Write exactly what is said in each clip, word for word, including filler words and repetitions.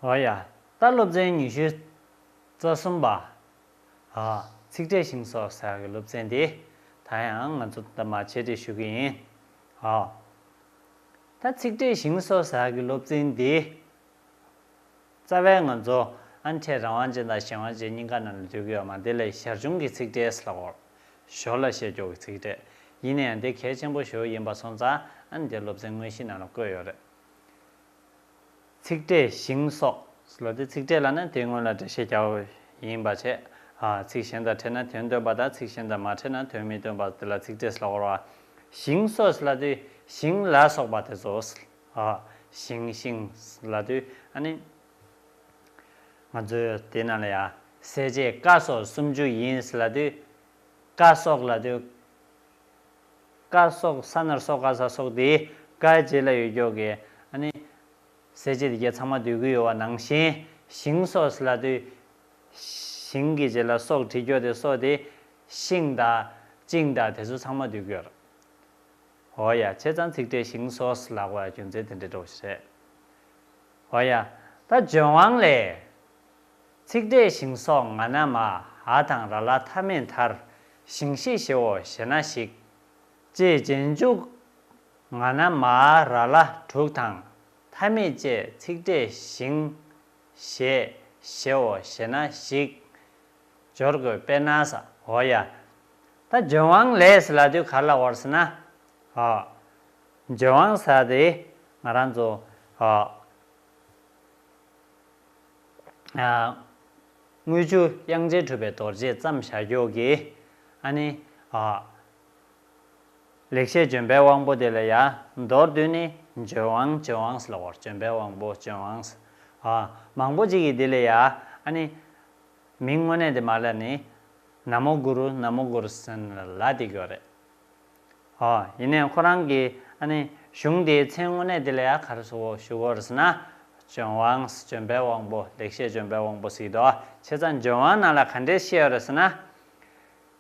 འོ་ཡ། ད་སློབ་ཚན་ཉི་ཤུ་རྩ་གསུམ་པ། ཨ། ཚིག་ཕྲད་ཞིང་སོགས་ཟེར་གྱི་སློབ་ཚན་འདི། ད་ཡང་ང་ཚོ་ད་མ་བྱས་ཏེ་ཞུ་གི་ཡིན། ཨ། ད་ཚིག་ཕྲད་ཞིང་སོགས་ཟེར་གྱི་སློབ་ཚན་འདི། རྩ་བའི་ང་ཚོ་ཨ་ནི་ཕྲད་རང་དབང་ཅན་དང་གཞན་དབང་ཅན་གཉིས་ཀ་ནང་ལ་འདུས་ཀྱི་ཡོད་མ་རེད། དེ་ལས་ཞར་བྱུང་གི་ཚིག་ཕྲད་ལབ་དགོས། ཞོར་ལ་བཤད་རྒྱུ་གི་ཚིག་ཕྲད། ཡིན་ན་ཡང་འདི་གལ་ཆེན་པོ་ཞེ་པོ་ཡིན་པ་སོང་ཙང་ཨ་ནི་འདི་སློབ་ཚན་དངོས་གཞི་ནང་ལ་བཀོད་ཡོད་རེད། ཚིག་ཕྲད་ཞིང་སོགས་ལབ་དུས་ཚིག་ཕྲད་ལབ་ན་དེ་སྔོན་ལ་འགྲེལ་བཤད་རྒྱག་པ་ཡིན་པ་བྱས། ཨ། ཚིག་གཞན་དང་ཕྲད་ན་དོན་སྟོན་པ་དང་ཚིག་གཞན་དང་མ་ཕྲད་ན་དོན་མི་སྟོན་པ་དེ་ལ་ཚིག་ཕྲད་ལབ་དགོས་རེད་བ། ཞིང་སོགས་ལབ་དུས་ཞིང་ལ་སོགས་པ་དེ་ཚོ། ཨ། ཞིང་ཞིང་ལབ་དུས་ཨ་ནི། ང་ཚོའི་དེ་ནང་ལ་ཡ། གསལ་བྱེད་ཀ་སོགས་སུམ་ཅུ་ཡིན་ལབ་དུས། ཀ་སོགས་ལབ་དུས། ཀ་སོགས་ས་ན་རོ་སོ་ཀ་ས་སོགས་དེ་ཀ་རྗེས་ལ་ཡོད་ཀྱོག་གི་ཨ་ནི། གསལ་བྱེད་དེ་གྱད་ཚང་མ་འདུས་ཀྱི་ཡོད་པ་ནང་བཞིན་ཞིང་སོགས་ལབ་དུས། ཞིང་གི་རྗེས་ལ་སོགས་བྲིས་ཀྱོག་དེ་སོགས་དེ། ཤིང་དང་ཅིང་དང་དེ་ཚོ་ཚང་མ་འདུས་ཀྱི་ཡོད་རེད། འོ་ཡ། བྱས་ཙང་ཚིག་ཕྲད་ཞིང་སོགས་ལབ་པའི་རྒྱུ་མཚན་དེ་འདྲ་འདྲ་བོ་ཞིག་རེད། འོ་ཡ། ད་ལྗོན་དབང་ལས། ཚིག་ཕྲད་ཞིང་སོགས་ང་ན་མ་འ་དང་ར་ལ་མཐའ་མེད་མཐར། ཞིང་ཞེས་ཞེའོ་ཞེ་ན་ཞིག་ཅེས་རྗེས་འཇུག་ང་ན་མ་འ་ར་ལ་དྲུག་དང་མཐའ་མེད་ཅེས་ཚིག་ཕྲད་ཞིང་ཞེས་ཞེའོ་ཞེ་ན་ཞིག་སྦྱོར་དགོས། དཔེར་ན་ཟེར། འོ་ཡ། ད་ལྗོན་དབང་ལས་ལབ་དུས་ག་རེ་ལབ་དགོས་རེད་ཟེར་ན། ཨ། ལྗོན་དབང་ཟེར་དེ་ང་རང་ཚོ། ཨ། ཨ། དངུལ་ཆུ་དབྱངས་ཅན་གྲུབ་པའི་རྡོ་རྗེས་བརྩམས་བཞག་ཀྱོག་གི་ཨ་ནི། ཨ། ལེགས་བཤད་ལྗོན་པའི་དབང་པོ་དེ་ལ་ཡ། མདོར་བསྡུས་ནི་ལྗོན་དབང་ལྗོན་དབང་ལབ་དགོས་རེད། ལྗོན་པའི་དབང་པོ་ལྗོན་དབང་། ཨ། མང་པོ་ཅིག་གིས་དེ་ལ་ཡ། ཨ་ནི། མིང་དངོས་གནས་དེ་མ་ལབ་ནི། ན་མོ་གུ་རུ་ན་མོ་གུ་རུ་ཟེར་ནས་ལབ་བསྡད་ཀྱི་ཡོད་རེད། ཨ། ཡིན་ནའི་ཁོ་རང་གི་ཨ་ནི་གཞུང་དེའི་མཚན་དངོས་གནས་དེ་ལ་ཡ་ག་རེ་ཟེར་ཞུ་དགོས་རེད་ཟེར་ན། ལྗོན་དབང་། ལྗོན་པའི་དབང་པོ། ལེགས་བཤད་ལྗོན་པའི་དབང་པོ་ཟེར་གྱི་འདུག་བྱས་ཙང་ལྗོན་དབང་ནང་ལ་ག་འདྲས་བཤད་ཡོད་རེད་ཟེར་ན།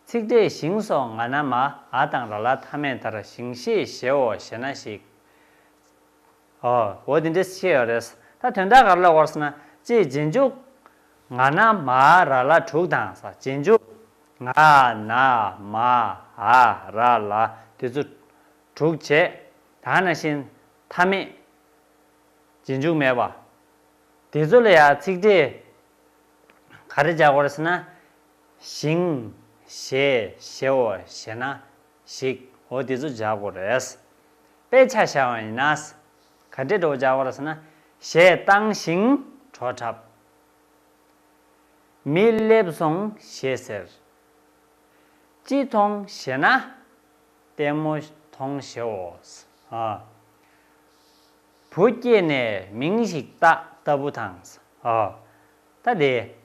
ཚིག་ཕྲད་ཞིང་སོགས་ང་ན་མ་འ་དང་ར་ལ་མཐའ་མེད་མཐར། ཞིང་ཞེས་ཞེའོ་ཞེ་ན་ཞིག་ཨོ། འོ་དེ་འདྲས་བཤད་ཡོད་རེད། ད་དོན་དག་ག་རེ་ལབ་དགོས་རེད་ཟེར་ན། ཅེས་རྗེས་འཇུག་ང་ན་མ་འ་ར་ལ་དྲུག་དང་ཟེར། རྗེས་འཇུག་ང་ན་མ་འ་ར་ལ་དེ་ཚོ་དྲུག་བྱས། ད་ནང་བཞིན་མཐའ་མེད། རྗེས་འཇུག་མེད་པ། དེ་ཚོ་ལ་ཡང་ཚིག་ཕྲད་ག་རེ་སྦྱར་དགོས་རེད་ཟེར་ན། ཞིང་ཞེས་ཞེའོ་ཞེ་ན་ཞིག་འོ་དེ་ཚོ་སྦྱར་དགོས་རེད། དཔེ་ཆ་བཞག་པ་ཡིན་ན། ག་འདྲས་འདྲ་བོ་སྦྱར་དགོས་རེད་ཟེར་ན། གཞས་བཏང་ཞིང་བྲོ་འཁྲབ། མི་སླེབས་སོང་ཞེས་ཟེར། ཅི་མཐོང་ཞེ་ན། ལྟད་མོ་མཐོང་ཞེའོ། ཨ། བུ་སྐྱེས་ནས་མིང་ཞིག་བཏགས་ལྟ་བུ་དང་། ཨ། ད་དེ།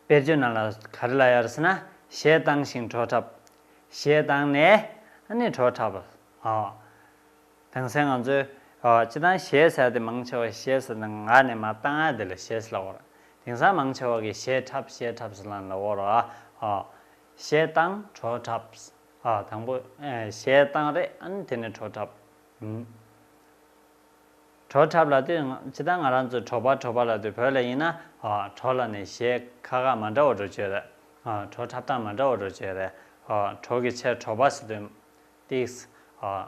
དཔེར་བརྗོད་ནང་ལ་ག་རེ་ལབ་ཡོད་རེད་ཟེར་ན། གཞས་བཏང་ཞིང་བྲོ་འཁྲབ། གཞས་བཏང་ནས་ཨ་ནི་བྲོ་འཁྲབ། ཨ། དེང་སང་ང་ཚོས། ཨ། སྤྱིར་བཏང་གཞས་ཟེར་དེ་མང་ཆེ་བ། གཞས་ཟེར་ན་ངག་ནས་མར་བཏང་ཡ་དེ་ལ་གཞས་ཟེར་ལབ་པ་རེད། དེང་སང་མང་ཆེ་བ་གིས་གཞས་འཁྲབ་གཞས་འཁྲབ་ཟེར་ལབ་ལབ་པ་རེད། ཨ། གཞས་བཏང་བྲོ་འཁྲབ། ཨ། དང་པོ། ཨེ། གཞས་བཏང་རེད། ཨ་ནི་དེ་ནས་བྲོ་འཁྲབ། ཨུམ། བྲོ་འཁྲབ་ལབ་དུས་ང་། སྤྱིར་བཏང་ང་རང་ཚོས་བྲོ་པ་བྲོ་པ་ལབ་དུས་བོད་ལ་ཡིན་ན། ཨ། བྲོ་ལབ་ནས་གཞས་ཁ་ཁ་མ་འདྲ་བ་འགྲོ་གི་རེད། ཨ། བྲོ་འཁྲབ་སྟངས་མ་འདྲ་བ་འགྲོ་གི་རེད། ཨ། བྲོ་གི་ཆེད་བྲོ་པ་ཟེར་དུས། ཏིག། ཨ།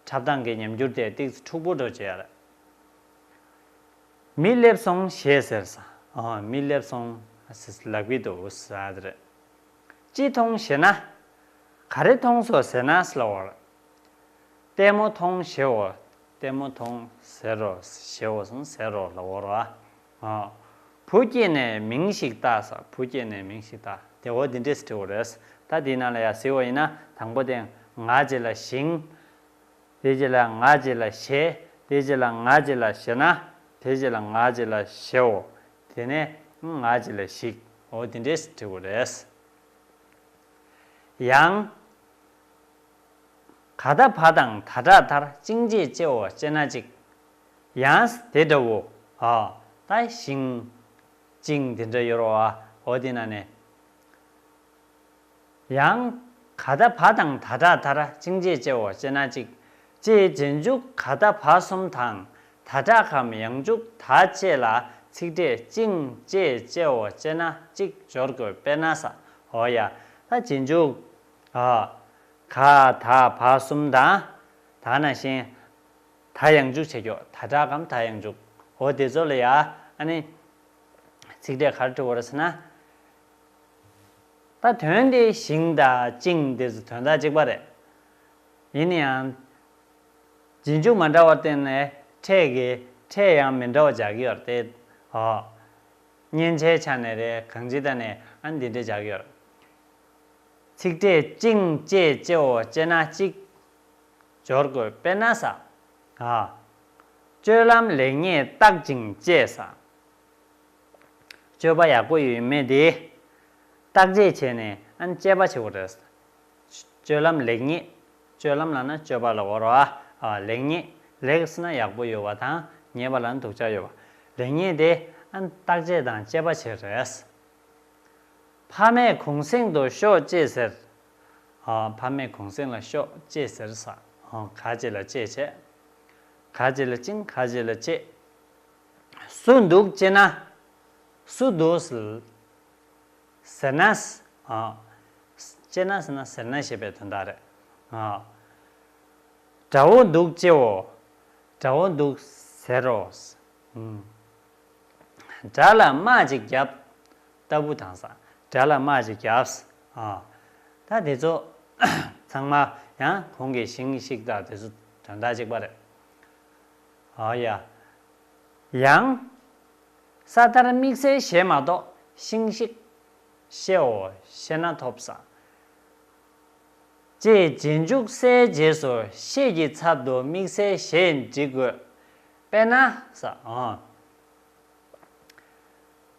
འཁྲབ་སྟངས་ཀྱི་ཉམས་འགྱུར་དེ་ཏིག་ཙམ་འཁྲུག་པོ་འགྲོ་བྱེད་ཡ་རེད། མི་སླེབས་སོང་ཞེས་ཟེར་ས། ཨ། མི་སླེབས་སོང་ཟེར་ལབ་ཀྱི་འདུག་ཟེར་དེ་རེད། ཅི་མཐོང་ཞེ་ན། ག་རེ་མཐོང་སོང་ཟེར་ན་ཟེར་ལབ་པ་རེད། ལྟད་མོ་མཐོང་ཞེའོ། ལྟད་མོ་མཐོང་ཟེར་རོ་ཞེའོ་ཟེར་རོ་ལབ་པ་རེད། ཨ། བུ་སྐྱེས་ནས་མིང་ཞིག་བཏགས་ཟེར། བུ་སྐྱེས་ནས་མིང་ཞིག་བཏགས། དེ་འོ་འདི་འདྲས་སེ་འབྲི་དགོས་རེད། ད་འདིའི་ནང་ལ་ཡ་གཟིགས་པ་ཡིན་ན། དང་པོ་དེ་ང་རྗེས་ལ་ཞིང་། དེ་རྗེས་ལ་ང་རྗེས་ལ་གཞས། དེ་རྗེས་ལ་ང་རྗེས་ལ་ཞེ་ན། དེ་རྗེས་ལ་ང་རྗེས་ལ་ཞེའོ། དེ་ནས་ང་རྗེས་ལ་ཞིག་འོ་འདི་འདྲས་སེ་འབྲི་དགོས་རེད། ཡང་། ག་ད་བ་དང་ད་དྲག་མཐར། ཅིང་ཅེས་ཅེའོ་ཅེ་ན་ཅིག་ཡང་དེ་འདྲ་བོ། ཨ། ད་ཞིང་། ཅིང་དེ་འདྲ་ཡོད་རེད་པ། འོ་དེ་ནང་ནས། ཡང་། ག་ད་བ་དང་ད་དྲག་མཐར། ཅིང་ཅེས་ཅེའོ་ཅེ་ན་ཅིག་ཅེས་རྗེས་འཇུག་ག་ད་བ་གསུམ་དང་ ད་དྲག་གམ་ཡང་འཇུག་ད་བཅས་ལ་ཚིག་ཕྲད་ཅིང་ཅེས་བཅས་འོ་ཅེ་ན་ཅིག་སྦྱོར་དགོས། དཔེར་ན་ས། འོ་ཡ། ད་རྗེས་འཇུག་ཨ། ག་ད་བ་གསུམ་དང་། ད་ནང་བཞིན་ད་ཡང་འཇུག་བྱེད་ཀྱོག་ད་དྲག་གམ་ད་ཡང་འཇུག་འོ་དེ་ཚོ་ལ་ཡ་ཨ་ནི་ཚིག་ཕྲད་ག་རེ་འབྲི་དགོས་རེད་ཟེར་ན། ད་དོན་དེ་ཞིང་དང་ཅིང་དེ་ཚོ་དོན་དག་གཅིག་པ་རེད། ཡིན་ན་ཡང་། རྗེས་འཇུག་མ་འདྲ་བར་བརྟེན་ནས་ཕྲད་ཀྱི་ཕྲད་ཡང་མི་འདྲ་བ་སྦྱར་གྱི་ཡོད་རེད་དེ། ཨོ། མཉེན་ཆའི་ཆ་ནས་རེད་གང་ཅི་ལྟ་ནས་ཨ་འདི་འདྲ་སྦྱར་གྱི་ཡོད་རེད། ཚིག་ཕྲད་ཅིང་ཅེས་ཅེའོ་ཅེ་ན་ཅིག་སྦྱོར་དགོས། དཔེར་ན་ས། ཨ། སྤྱོད་ལམ་ལེགས་ཉེས་བརྟག་ཅིང་དཔྱད་ས། སྤྱོད་པ་ཡག་པོ་ཡོད་མེད་དེ། བརྟག་དཔྱད་བྱས་ནས་ཨ་ནི་དཔྱད་པ་བྱེད་དགོས་རེད། སྤྱོད་ལམ་ལེགས་ཉེས། སྤྱོད་ལམ་ལབ་ན་སྤྱོད་པ་ལ་གོ་རོ་ཨ། ལེགས་ཉེས། ལེགས་ཟེར་ན་ཡག་པོ་ཡོད་པ་དང་ཉེས་པ་ལབ་ན་སྡུག་ཅག་ཡོད་པ། ལེགས་ཉེས་དེ་ཨ་ནི་བརྟག་དཔྱད་དང་དཔྱད་པ་བྱེད་རེད། ཕ་མས་གུང་གསེང་དུ་ཤོག་ཅེས་ཟེར། ཨ། ཕ་མས་གུང་གསེང་ལ་ཤོག་ཅེས་ཟེར་ས། ཨ། ག་ཅེ་ལ་ཅེས་བྱས། ག་ཅེ་ལ་ཅིང་ག་ཅེ་ལ་ཅེས། སུ་འདུག་ཅེ་ན། སུ་འདུག་ཟེར་ཟེར་ན། ཨ། ཅེ་ན་ཟེར་ན་ཟེར་ན་ཞེས་པའི་དོན་དག་རེད། ཨ། དགྲ་བོ་འདུག་ཅེའོ། དགྲ་བོ་འདུག་ཟེར་རོ། ཨུམ། དགྲ་ལ་དམག་ཅིག་བརྒྱབ། ལྟ་བུ་དང་ས། དགྲ་ལ་དམག་ཅིག་བརྒྱབ། ཨ། ད་དེ་ཚོ་ཚང་མ་ཡང་གོང་གི་ཤིང་ཤིག་དང་དེ་ཚོ་དོན་དག་གཅིག་པ་རེད། ཨ་ཡ། ཡང་། ས་མཐར་དམིགས་བསལ་ཞེས་མ་གཏོགས་ཤིང་ཤིག་ཤེའོ་ཤེ་ན་ཐོབ་ས། ཅེས་རྗེས་འཇུག་སའི་རྗེས་སུ་ཤེས་ཀྱི་ཚབ་ཏུ་དམིགས་བསལ་ཞེས་འབྲི་དགོས། དཔེར་ན་ས། ཨོ།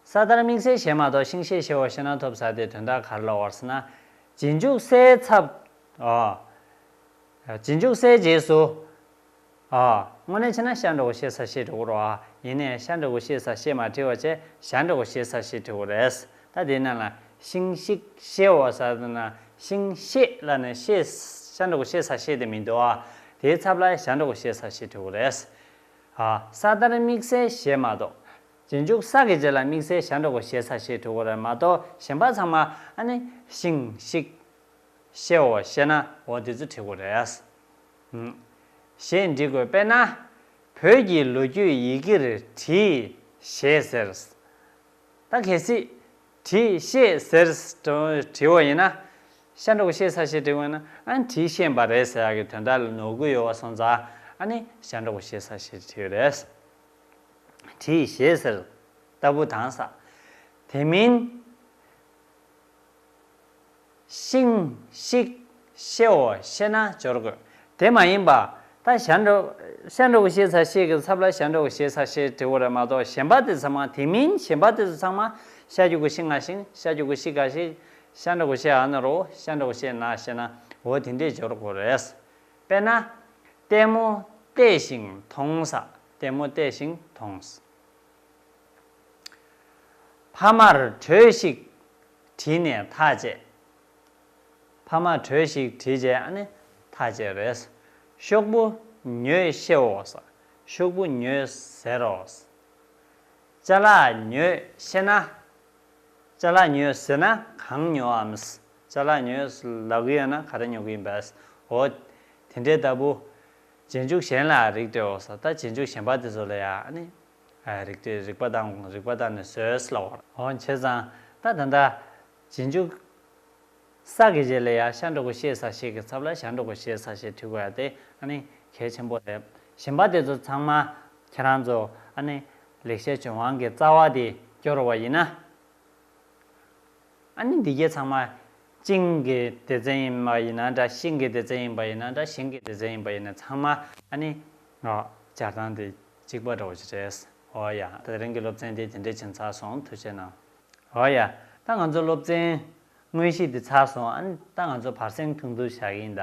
ས་མཐར་དམིགས་བསལ་ཞེས་མ་གཏོགས་ཤིང་ཤེས་ཤེའོ་ཤེ་ན་ཐོབ་ས་དེ་དོན་དག་ག་རེ་ལབ་པ་རེད་ཟེར་ན། རྗེས་འཇུག་སའི་ཚབ། ཨོ། རྗེས་འཇུག་སའི་རྗེས་སུ། ཨ། དངོས་གནས་བྱས་ན་ཤ་འགྲོ་གོ་ཤེས་ས་ཤེས་འགྲོ་གོ་རོ་ཨ། ཡིན་ནའི་ཤ་འགྲོ་གོ་ཤེས་ས་ཤེས་མ་བྲིས་པ་བྱས་ཤ་འགྲོ་གོ་ཤེས་ས་ཤེས་བྲིས་གོ་རེད། ད་དེའི་ནང་ལ་ཤིང་ཤིག་ཤེའོ་ཟེར་ན་ཤིང་ཤེས་ལབ་ནས་ཤེས་ཤ་འགྲོ་གོ་ཤེས་ས་ཤེས་དེ་མི་འདུག་ཨ། དེའི་ཚབ་ལ་ཤ་འགྲོ་གོ་ཤེས་ས་ཤེས་བྲིས་གོ་རེད། ཨ། ས་མཐར་དམིགས་བསལ་ཞེས་མ་གཏོགས། རྗེས་འཇུག་ས་གི་རྗེས་ལ་དམིགས་བསལ་ཤ་འགྲོ་གོ་ཤེས་ས་ཤེས་བྲིས་གོ་རེད་མ་གཏོགས་གཞན་པ་ཚང་མ་ཨ་ནི་ཤིང་ཤིག་ཤེའོ་ཤེ་ན་འོ་དེ་ཚོ་བྲིས་དགོས་རེད། ཞེས་འབྲི་དགོས། དཔེར་ན། བོད་ཀྱི་ལོ་རྒྱུས་ཡི་གེར་བྲིས་ཞེས་ཟེར། ད་གལ་སྲིད་བྲིས་ཤེས་ཟེར་བྲིས་པ་ཡིན་ན། ཤ་འགྲོ་གོ་ཤེས་ས་ཤེས་བྲིས་པ་ཡིན་ན་ཨ་ནི་བྲིས་ཤེས་པ་རེད་ཟེར་ཡག་གི་དོན་དག་ལ་ནོར་གི་ཡོད་པ་སོང་ཙང་ཨ་ནི་ཤ་འགྲོ་གོ་ཤེས་ས་ཤེས་བྲིས་རེད། བྲིས་ཞེས་ཟེར། ལྟ་བུ་དང་ས། དེ་མིན། ཤིང་ཤིག་ཤེའོ་ཤེ་ན་སྦྱོར་དགོས། དེ་མ་ཡིན་པ། ད་ཤ་འགྲོ་ཤ་འགྲོ་གོ་ཤེས་ས་ཤེས་ཀྱི་ཚབ་ལ་ཤ་འགྲོ་གོ་ཤེས་ས་ཤེས་བྲིས་པ་རེད་མ་གཏོགས་གཞན་པ་དེ་ཚང་མ་དེ་མིན་གཞན་པ་དེ་ཚོ་ཚང་མ་ཤ་གི་གུ་ཤི་ང་ཤིང་ཤ་གི་གུ་ཤི་ག་ཤི། ཤ་འགྲོ་གོ་ཤེས་ཨ་ན་རོ་ཤ་འགྲོ་གོ་ཤེས་ན་ཤེ་ན་འོ་དེ་འདྲས་སྦྱོར་དགོས་རེད། དཔེར་ན། ལྟད་མོ་བལྟས་ཤིང་མཐོང་ས། ལྟད་མོ་བལྟས་ཤིང་མཐོང་ས། ཕ་མར་བྲོས་ཤིག་བྲིས་ནས་ཐག་བཅད། ཕ་མར་བྲོས་ཤིག་བྲིས་རྗེས་ཨ་ནི་ཐག་བཅད་རེད། ཤོག་བུ་ཉོས་ཤེའོ་ས། ཤོག་བུ་ཉོས་ཟེར་རོ། ཅ་ལག་ཉོས་ཤེ་ན། ཅ་ལག་ཉོས་ཟེར་ན་གང་ཉོའམ། ཅ་ལག་ཉོས་ལབ་གི་ཡོད་ན་ག་རེ་ཉོ་གི་ཡིན་པས། འོ། དེ་འདྲའི་ལྟ་བུ། རྗེས་འཇུག་གཞན་ལ་རིགས་སྤྲོད་འོ་ས། ད་རྗེས་འཇུག་གཞན་པ་དེ་ཚོ་ལ་ཡང་ཨ་ནི། རིགས་སྤྲོད་རིགས་པ་དང་རིགས་པ་དང་ནི་བཟོས་ལབ་པ། འོ་བྱས་ཙང་ད་ད་ལྟ། རྗེས་འཇུག་ས་གི་རྗེས་ལ་ཡང་ཤ་འགྲོ་གོ་ཤེས་ས་ཤེས་ཀྱི་ཚབ་ལ་ཤ་འགྲོ་གོ་ཤེས་ས་ཤེས་བྲིས་དགོས་ཡ་དེ་ཨ་ནི་གལ་ཆེན་པོ་རེད། གཞན་པ་དེ་ཚོ་ཚང་མ་ཁྱེད་རང་ཚོ་ཨ་ནི་ལེགས་བཤད་ལྗོན་དབང་གི་རྩ་བ་དེ་སྐྱོར་བ་ཡིན་ན། ཨ་ནི་འདི་གས་ཚང་མ་ཅིང་གི་སྡེ་ཚན་ཡིན་པ་ཡིན་ན་འདྲ་ཤིང་གི་སྡེ་ཚན་ཡིན་པ་ཡིན་ན་འདྲ་ཞིང་གི་སྡེ་ཚན་ཡིན་པ་ཡིན་ན་ཚང་མ་ཨ་ནི་སྦྱར་སྟངས་དེ་གཅིག་པ་འདྲ་བོ་ཞིག་རེད། འོ་ཡ། དེ་རིང་གི་སློབ་ཚན་དེ་དེ་འདྲས་ཕྱིན་ཚར་སོང་། ཐུགས་རྗེ་གནང་། འོ་ཡ། ད་ང་ཚོ་སློབ་ཚན་དངོས་གཞི་འདི་ཚར་སོང་། ཨ་ནི་ད་ང་ཚོ་བར་གསེང་ཐུང་ཐུང་བཞག་གི་ཡིན་ད།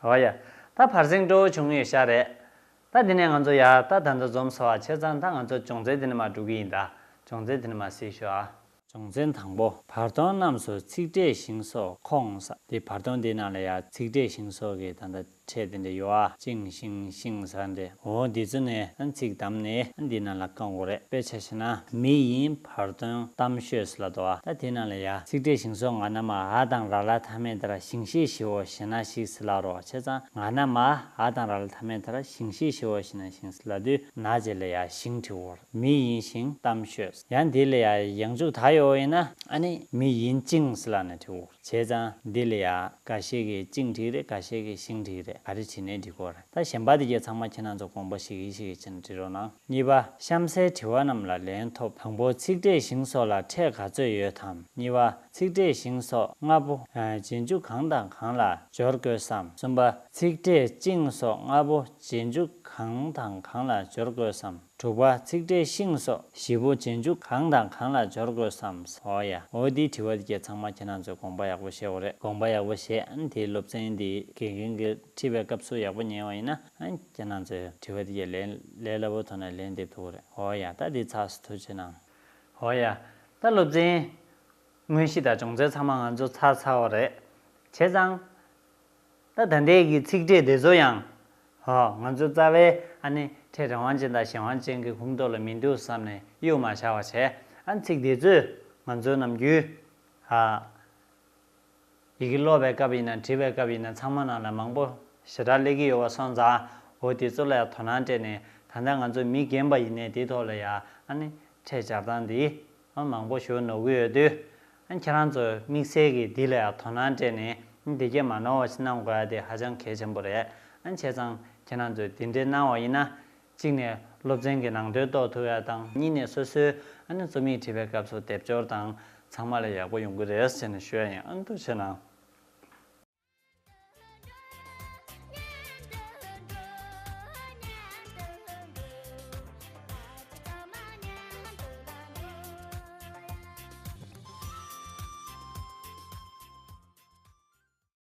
འོ་ཡ། ད་བར་གསེང་སྤྲོ་བོ་བྱུང་ཡོད་ཤག་རེད། ད་འདི་ནས་ང་ཚོ་ཡ་ད་ད་ལྟ་འཛོམས་ཚར་བ་བྱས་ཙང་ད་ང་ཚོ་སྦྱོང་ཚན་འདི་ནས་མར་འགྲོ་གི་ཡིན་ད། སྦྱོང་ཚན་འདི་ནས་མར་གཟིགས་ཤོག་ཨ། སྦྱོང་ཚན་དང་པོ། བར་སྟོང་རྣམས་སུ་ཚིག་ཕྲད་ཞིང་སོགས་ཁོངས་ས། དེ་བར་སྟོང་འདི་ནང་ལ་ཡ་ཚིག་ཕྲད་ཞིང་སོགས་ཀྱི་ད་ལྟ་ཕྲད་དེ་འདྲ་ཡོད་ཨ། ཅིང་ཞིང་ཤིང་ཟེར་འདྲ། འོ་འདི་ཚོ་ནས་ཚིག་བདམས་ནས་འདི་ནང་ལ་བཀང་དགོས་རེད། དཔེ་ཆ་བཞག་ན་མི་ཡིན་བར་སྟོང་གཏམ་ཤོད་ཟེར་ལབ་འདུག་ཨ། ད་དེ་ནང་ལ་ཡ་ཚིག་ཕྲད་ཞིང་སོགས་ང་ན་མ་འ་དང་ར་ལ་མཐའ་མེད་དེ་ར་ཞིང་ཤེས་ཞེའོ་ཞེ་ན་ཞིག་ཟེར་ལབ་རོགས། བྱས་ཙང་ང་ན་མ་འ་དང་ར་ལ་མཐའ་མེད་དེ་ར་ཞིང་ཤེས་ཞེའོ་ཞེ་ན་ཞིང་ཟེར་ལབ་དུས་ན་རྗེས་ལ་ཡ་ཞིང་བྲིས་དགོས་རེད། མི་ཡིན་ཞིང་གཏམ་ཤོད། ཡང་འདི་ལ་ཡང་ཡང་འཇུག་དག་ཡོད་ཡིན་ན་ཨ་ནི་མི་ཡིན་ཅིང་ཟེར་ལབ་ནས་བྲིའོ། བྱས་ཙང་འདི་ལ་ཡང་འགའ་ཤས་ཀྱིས་ཅིང་བྲིས་རེད། འགའ་ཤས་ཀྱིས་ཞིང་བྲིས་རེད། ག་རེ་བྲིས་ནའི་འགྲིག་གི་རེད། ད་གཞན་པ་འདི་གས་ཚང་མ་ཁྱེད་རང་ཚོ་དགོངས་པ་ཞིག་གིས་ཞིག་གིས་བྱས་ནས་བྲིས་རོགས་གནང་། གཉིས་པ། གཤམ་གསལ་དྲི་བ་རྣམས་ལ་ལན་ཐོབ། དང་པོ། ཚིག་ཕྲད་ཞིང་སོགས་ལ་ཕྲད་ག་ཚོད་ཡོད་དམ། གཉིས་པ། ཚིག་ཕྲད་ཞིང་སོགས་ལྔ་པོ། ཨ། རྗེས་འཇུག་གང་དང་གང་ལ་སྦྱོར་དགོས་སམ། གསུམ་པ། ཚིག་ཕྲད་ཅིང་སོགས་ལྔ་པོ་རྗེས་འཇུག་གང་དང་གང་ལ་སྦྱོར་དགོས་སམ། དྲུག་པ། ཚིག་ཕྲད་ཤིང་སོགས་བཞི་པོ་རྗེས་འཇུག་གང་དང་གང་ལ་སྦྱོར་དགོས་སམ། འོ་ཡ། འོ་འདིའི་དྲི་བ་འདི་གས་ཚང་མ་ཁྱེད་རང་ཚོས་དགོངས་པ་ཡག་པོ་བཞེས་དགོས་རེད། དགོངས་པ་ཡག་པོ་བཞེས། ཨ་ནི་དེའི་སློབ་ཚན་འདི་དགེ་རྒན་གྱིས་ཁྲིད་པའི་སྐབས་སུ་ཡག་པོ་ཉན་པ་ཡིན་ན་ཨ་ནི་ཁྱེད་རང་ཚོས་དྲི་བ་འདི་གས་ལན་ལས་སླ་པོ་ཐོག་ནས་ལན་འདེབས་ཐུབ་ཀྱི་རེད། འོ་ཡ། ད་འདི་ཚར་སོང་། ཐུགས་རྗེ་གནང་། འོ་ཡ། ད་སློབ་ཚན་དངོས་གཞི་དང་སྦྱོང་ཚན་ཚང་མ་ང་ཚོ་ཚར་ཚར་བ་རེད། བྱས་ཙང་ད་ད་ལྟའི་གི་ཚིག་ཕྲད་དེ་ཚོ་ཡང་ཧོ་ང་ཚོ་རྩ་བའི་ཨ་ནི་ཕྲད་རང་དབང་ཅན་དང་གཞན་དབང་ཅན་གྱི་ཁོངས་གཏོགས་ལ་མི་འདུག་བསམ་ནས་གཡུག་མ་བཞག་པ་བྱས། ཨ་ནི་ཚིག་དེ་ཚོས་ང་ཚོའི་ནམ་རྒྱུན་ཨ། ཡི་གེ་ཀློག་པའི་སྐབས་ཡིན་ན་འབྲི་བའི་སྐབས་ཡིན་ན་ཚང་མ་ནང་ལ་མང་པོ་ཞེ་དྲག་སླེབས་ཀྱི་ཡོད་པ་སོང་ཙང་འོ་དེ་ཚོ་ལ་ཡང་དོ་སྣང་སྤྲད་ནས་ད་ལྟ་ང་ཚོ་མི་རྒན་པ་ཡིན་ནའི་དེའི་ཐོག་ལ་ཡང་ཨ་ནི་ཕྲད་སྦྱར་སྟངས་འདི་ཨ་མང་པོ་ཞིག་ནོར་གྱི་ཡོད་དུས་ཨ་ཁྱེད་རང་ཚོ་དམིགས་བསལ་གྱིས་འདི་ལ་ཡང་དོ་སྣང་སྤྲད་ནས་འདི་གས་མ་ནོར་བ་ཞིག་གནང་དགོས་ཡ་དེ་ཧ་ཅང་གལ་ཆེན་པོ་རེད། ཨ་བྱས་ཙང་ཁྱེད་རང་ཚོས་འདི་འདྲའི་གནང་བ་ཡིན་ན། གཅིག་ནས་སློབ་ཚན་གྱི་ནང་དོན་རྟོགས་ཐུབ་ཡ་དང་། གཉིས་ནས་སོ་སོའི་ཨ་ནི་རྩོམ་ཡིག་བྲིས་པའི་སྐབས་སུ་སྡེབ་སྦྱོར་དང་ཚང་མ་ལ་ཡག་པོ་ཡོང་གི་རེད་ཟེར་ནས་ཞུ་ཡ་ཡིན། ཨ་ནི་ཐུགས་རྗེ་གནང་།